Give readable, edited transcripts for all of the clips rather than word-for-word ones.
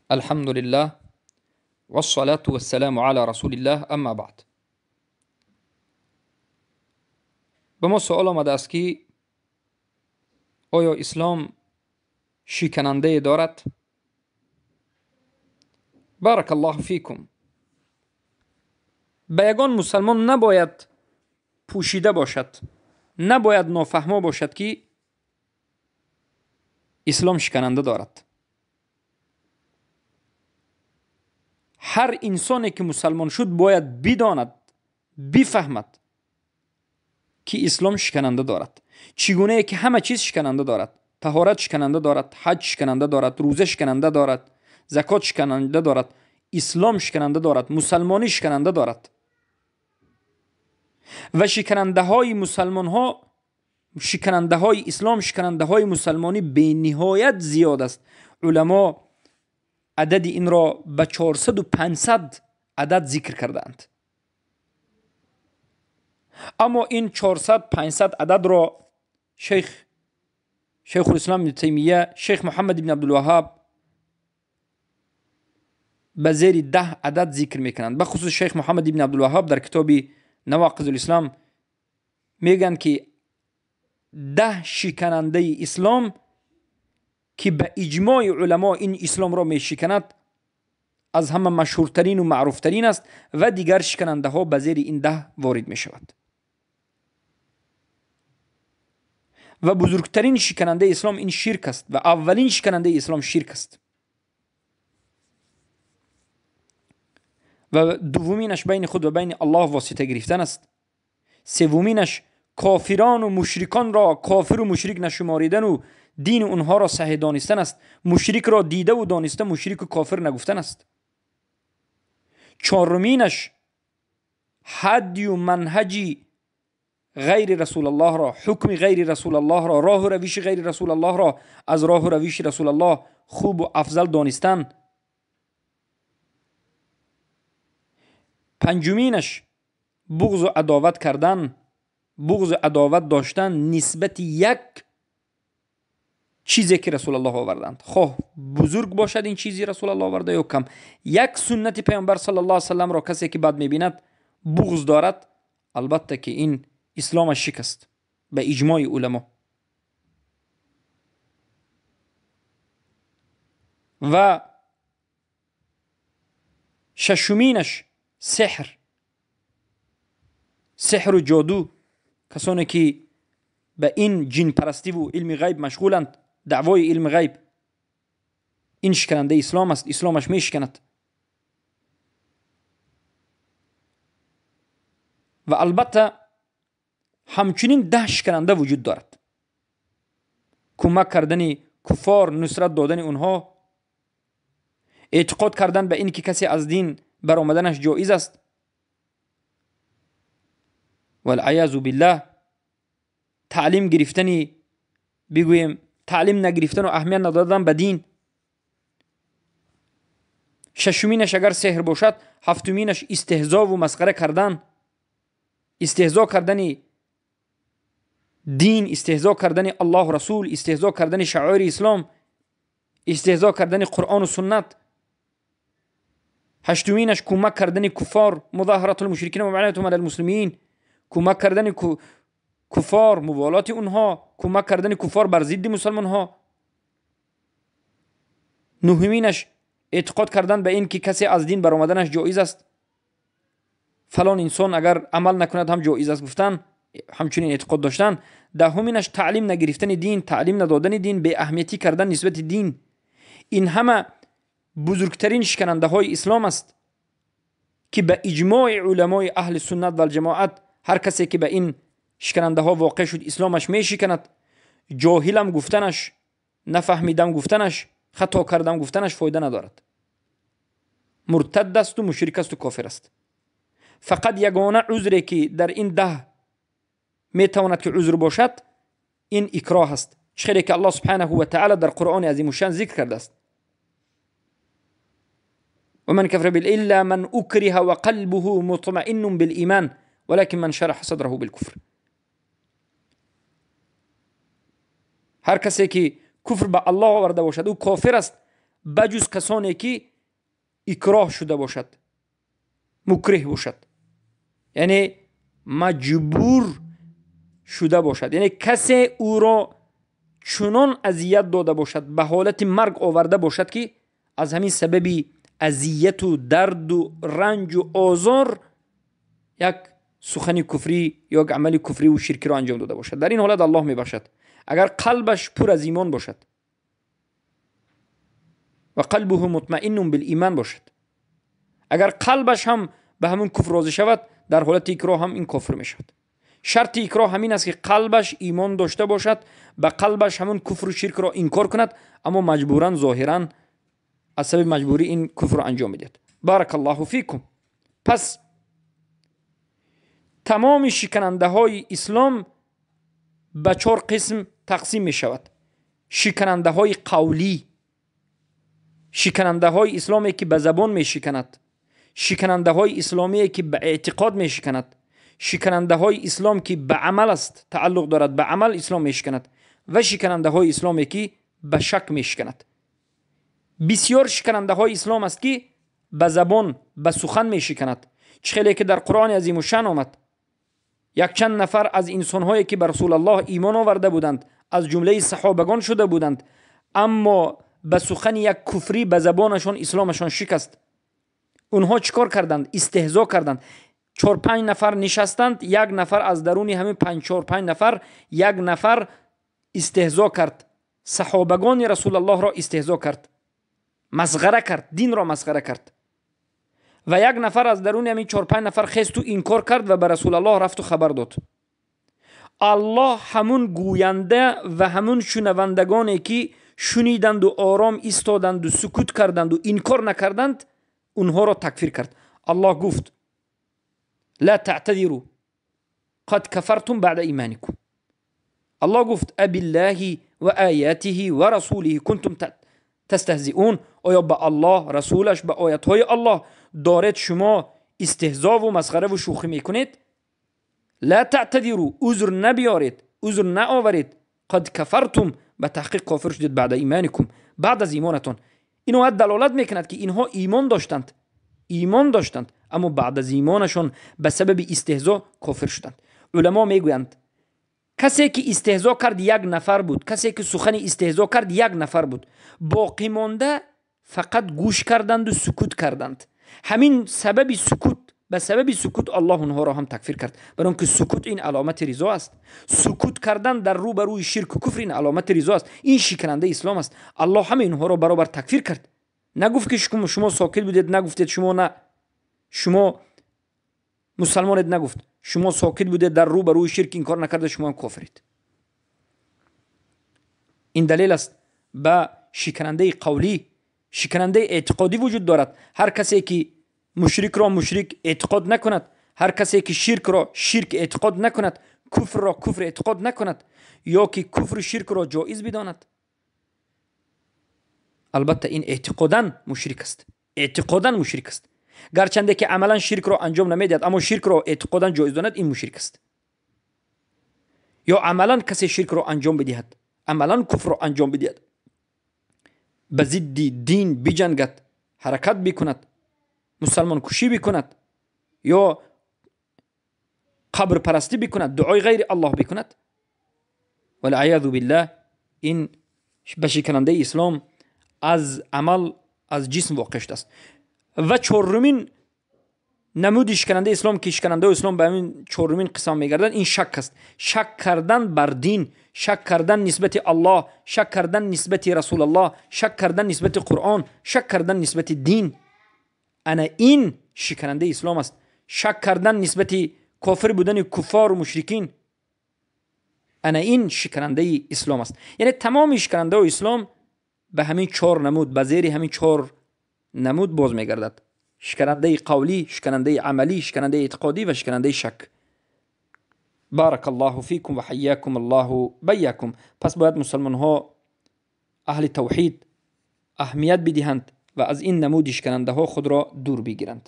الحمد لله والصلاة والسلام على رسول الله اما بعد. به ما سوال آمده است که آیا اسلام شکننده دارد؟ بارک الله فیکم. به یگان مسلمان نباید پوشیده باشد، نباید نافهما باشد که اسلام شکننده دارد. هر انسانی که مسلمان شد باید بداند، بفهمد که اسلام شکننده دارد. چگونه که همه چیز شکننده دارد، طهارت شکننده دارد، حج شکننده دارد، روزه شکننده دارد، زکات شکننده دارد، اسلام شکننده دارد، مسلمانی شکننده دارد. و شکننده های مسلمان ها، شکننده های اسلام، شکننده های مسلمانی به نهایت زیاد است. علما عدد این را به 400 و 500 عدد ذکر کردند. اما این 400 500 عدد را شیخ الاسلام ابن تیمیه، شیخ محمد ابن عبدالوهاب به زیر 10 عدد ذکر میکنند. به خصوص شیخ محمد ابن عبدالوهاب در کتاب نواقض الاسلام میگن که 10 شکننده اسلام که به اجماع علما این اسلام را میشکند از همه مشهورترین و معروفترین است و دیگر شکننده ها به زیر این 10 وارد می شود. و بزرگترین شکننده اسلام این شرک است و اولین شکننده اسلام شرک است. و دومینش بین خود و بین الله واسطه گرفتن است. سومینش کافران و مشرکان را کافر و مشرک نشماریدن و دین اونها را صحیح دانستن است. مشرک را دیده و دانسته مشرک و کافر نگفتن است. چهارمینش هدی و منهجی غیر رسول الله را، حکم غیر رسول الله را، راه و روش غیر رسول الله را از راه و روش رسول الله خوب و افضل دانستن. پنجمینش بغض و عداوت کردن، بغض و عداوت داشتن نسبت یک چیزی که رسول الله آوردند، خواه بزرگ باشد این چیزی رسول الله آورده یا کم. یک سنت پیامبر صلی الله علیه وسلم را کسی که بد میبیند بغض دارد، البته که این اسلامش شکست به اجماع علما. و ششمینش سحر، سحر و جادو. کسانی که به این جن پرستی و علم غیب مشغولند، دعوای علم غیب، این شکننده اسلام است، اسلامش میشکند. و البته همچنین 10 شکننده وجود دارد. کمک کردن کفار، نصرت دادن اونها، اعتقاد کردن به این که کسی از دین برآمدنش جایز است، والعیاذ بالله، تعلیم گرفتنی، بگوییم تعلیم نگرفتن و اهمیت ندادن به دین. ششمینش اگر سحر باشد، هفتمینش استهزا و مسخره کردن، استهزا کردن دین، استهزا کردن الله رسول، استهزا کردن شعائر اسلام، استهزا کردن قرآن و سنت. هشتمینش کمک کردن کفار، مظاهرات المشرکین و معانتهم علی المسلمین، کمک کردن کفار، موالات اونها، کمک کردن کفار بر ضد مسلمان ها. نهمینش اعتقاد کردن به این که کسی از دین برآمدنش جایز است، فلان انسان اگر عمل نکند هم جایز است گفتن، همچنین اعتقاد داشتن. دهمینش تعلیم نگرفتن دین، تعلیم ندادن دین، به اهمیتی کردن نسبت دین. این همه بزرگترین شکننده های اسلام است که به اجماع علمای اهل سنت و الجماعت هر کسی که به این شکننده ها واقع شد اسلامش می شکند. جاهلم گفتنش، نفهمیدم گفتنش، خطا کردم گفتنش فایده ندارد. مرتد است و مشرک است و کافر است. فقط یگانه عذری که در این 10 میتواند که عذر باشد این اکراه است، چیزی که الله سبحانه و تعالی در قرآن عظیم الشان ذکر کرده است. ومن كفر بالله الا من اكره وقلبه مطمئن بالایمان ولكن من شرح صدره بالكفر. هر کسی که کفر به الله آورده باشد او کافر است، баҷуз касоне ки икроҳ шуда бошад, мукриҳ бошад, яъне маҷбур шуда бошад, яъне касе ӯро чунон азият дода бошад, ба ҳолати марг оварда бошад, ки аз ҳамин сабаби азияту дарду ранҷу озор як сухани куфрӣ ё як амали куфриву ширкиро анҷом дода бошад. Дар ин ҳолат Аллоҳ мебахшад, агар қалбаш пур аз имон бошад ва қалбуҳу мутмаиннун билиман бошад. Агар қалбаш ҳам ба ҳамун куфр розӣ шавад, дар ҳолати икроҳ ҳам ин кофир мешавад. Шарти икроҳ ҳамин аст, ки қалбаш имон дошта бошад, ба қалбаш ҳамун куфру ширкро инкор кунад, аммо маҷбуран зоҳиран аз сабаби маҷбурӣ ин куфрро анҷом медиҳад. Баракаллоҳу фикум. Пас тамоми шиканандаҳои ислом ба чор қисм тақсим мешавад. Шиканандаҳои қавлӣ, шиканандаҳои исломе ки ба забон мешиканад, шиканандаҳои исломие ки ба эътиқод мешиканад, шиканандаҳои ислом ки ба амал аст, тааллуқ дорад, ба амал ислом мешиканад, ва шиканандаҳои исломе ки ба шак мешиканад. Бисёр шиканандаҳои ислом аст, ки ба забон, ба сухан мешиканад. Чӣ хеле ки дар Қуръони азимушшан омад, якчанд нафар аз инсонҳое ки ба Расулаллоҳ имон оварда буданд, аз ҷумлаи саҳобагон шуда буданд, аммо ба сухани як куфрӣ ба забонашон исломашон шикаст. Онҳо чӣ кор карданд? Истеҳзо карданд. 4-5 нафар нишастанд, як нафар аз даруни ҳамин 4-5 нафар як нафар истеҳзо кард, саҳобагони Расулаллоҳро истеҳзо кард, масғара кард, динро масғара кард. Ва як нафар аз даруни ҳамин 4-5 нафар хесту инкор кард ва ба Расулаллоҳ рафту хабар дод. Аллоҳ ҳамун гӯянда ва ҳамун шунавандагоне ки шуниданду ором истоданду сукут карданду инкор накарданд, онҳоро такфир кард. Аллоҳ гуфт: ла таътадиру қад кафартум баъда иманикум. Аллоҳ гуфт: абиллаҳи ва оятиҳи ва расулиҳи кунтум тастаҳзиун. Оё ба Аллоҳ, расулаш, ба оятҳои Аллоҳ доред шумо истеҳзову масхараву шӯхӣ мекунед? Ла таътадиру, узр набиёред, узр наоваред. Қад кафартум, ба таҳқиқ кофир шудед, баъда иманикум, баъд аз имонатон. Ин оят далолат мекунад, ки инҳо имон доштанд, имон доштанд, аммо баъд аз имонашон ба сабаби истеҳзо кофир шуданд. Уламо мегӯянд, касе ки истеҳзо кард як нафар буд, касе ки сухани истеҳзо кард як нафар буд, боқӣ монда фақат гӯш карданду сукут карданд. Ҳамин сабаби сукут, ба сабаби сукут Аллоҳ онҳоро ҳам такфир кард, барои он ки сукут ин аломати ризо аст. Сукут кардан дар рӯ ба рӯи ширку куфр ин аломати ризо аст, ин шиканандаи ислом аст. Аллоҳ ҳамаи инҳоро баробар такфир кард. Нагуфт ки шумо сокит будед, нагуфтед шумо на, шумо мусалмонед, нагуфт шумо сокит будед, дар рӯ ба рӯи ширк инкор накарда, шумо ҳам кофиред. Ин далел аст ба шиканандаи қавлӣ. Шиканандаи эътиқодӣ вуҷуд дорад. Ҳар касе ки мушрикро мушрик эътиқод накунад, ҳар касе ки ширкро ширк эътиқод накунад, куфрро куфр эътиқод накунад, ё ки куфру ширкро ҷоиз бидонад, албатта ин эътиқодан мушрик аст, эътиқодан мушрик аст. Гарчанде ки амалан ширкро анҷом намедиҳад, аммо ширкро эътиқодан ҷоиз донад, ин мушрик аст. Ё амалан касе ширкро анҷом бидиҳад, амалан куфрро анҷом бидиҳад, ба зидди дин биҷангад, ҳаракат бикунад, мусалмонкушӣ бикунад, ё қабрпарастӣ бикунад, дуои ғайри Аллоҳ бикунад, валъаязу биллаҳ, ин ба шиканандаи ислом аз амал, аз ҷисм воқеъ шудааст. Ва чорумин намуди шиканандаи ислом, ки шиканандаи ислом ба ҳамин чорумин қисм мегардад, ин шак аст. Шак кардан бар дин, шак кардан нисбати Аллоҳ, шак кардан нисбати Расулаллоҳ, шак кардан нисбати Қуръон, шак кардан нисбати дин. Ана ин шиканандаи ислом аст. Шак кардан нисбати кофир будани куффору мушрикин, ана ин шиканандаи ислом аст. Яъне тамоми шиканандаи ислом ба ҳамин чор намуд, ба зери ҳамин чор намуд боз мегардад: шиканандаи қавлӣ, шиканандаи амалӣ, шиканандаи эътиқодӣ ва шиканандаи шак. Баракаллоҳу фикум ва ҳайякум Аллоҳу байякум. Пас бояд мусалмонҳо аҳли тавҳид аҳамият бидиҳанд ва аз ин намуди шиканандаҳо худро дур бигиранд.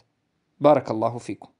Баракаллоҳу фикум.